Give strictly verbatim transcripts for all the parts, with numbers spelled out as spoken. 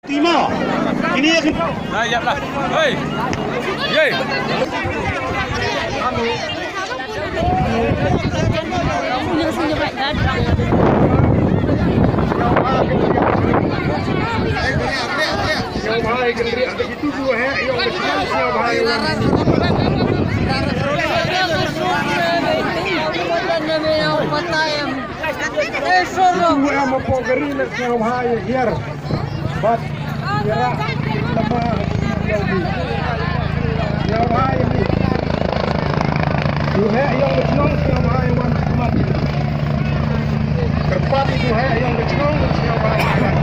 Timo. Ini ya. Nah, ya lah. Hei. Yei. Pata em. Em hapoh kari na sngewbha ïa hiar. Bad ïarap lama ïa u. Sngewbha ïa mi. U heh ïong ka shnong sngewbha ïa wan khmat. Kyrpad ïa u heh ïong ka shnong sngewbha ïa wan.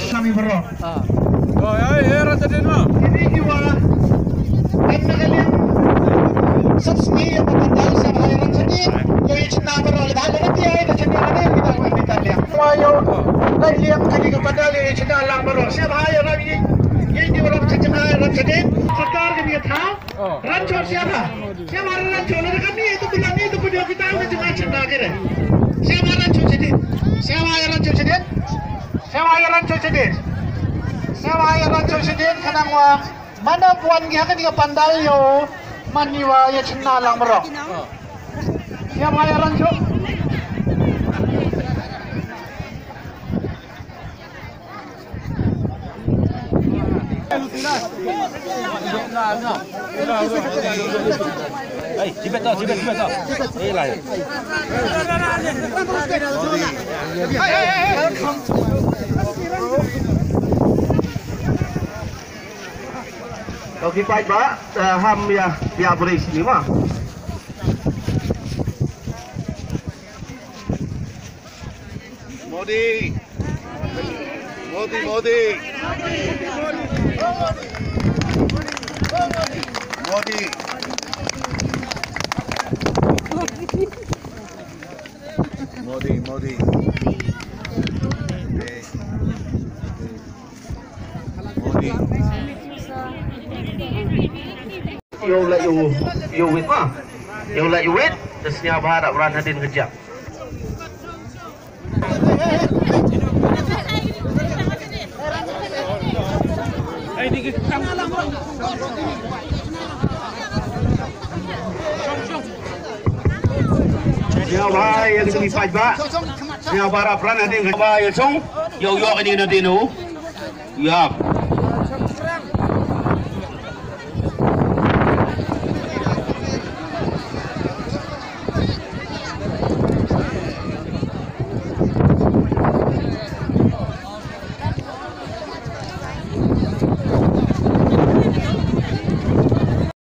Kami baroh. Ah. Oh, ya, ya, Raja Din, ma. Kine kiwa em na ka liang sub sngi ïa ka pandal, sngewbha ïa ran shadien. Ïa i chynna baroh, lada lada ki ai ka chynna lada ki dang wan di ka liang. Wa ïa ka liang kane ka pandal, ïa i chynna lang baroh, sngewbha ïa ran, ïa i, ïa i baroh chynna ïa ran shadien. Sorkar kane ka thaw. Rancho sngewbha. Sngewbha rancho, lada kane ïa i tu bilang, ïa i tu pynïoh kita ka jingïaid chynna kane. Sngewbha rancho shadien. Sngewbha ïa rancho shadien. Sngewbha ïa rancho shadien. Sngewbha ïa rancho shadien, khnang wa mano wan ki ha kane ka pandal ïoh mane wa ïa chynna lang baroh. Sngewbha ïa rancho. Hey, jibet tau, jibet, jibet tau. Hey, lai. Ki paidbah, eh, ham ïa, ïa bris ni ma. Modi. Modi, Modi. Modi. Modi, Modi. Eh. Modi. Ïoh la ïoh, ïoh wit ma. Ïoh la ïoh wit, da sñiawbha da ran hadien ka jia. Sñiawbha ïa ki paidbah. Sñiawbha da ran hadien ka jia. Ïa song, ïoh ïoh ini na dinu. Ïa.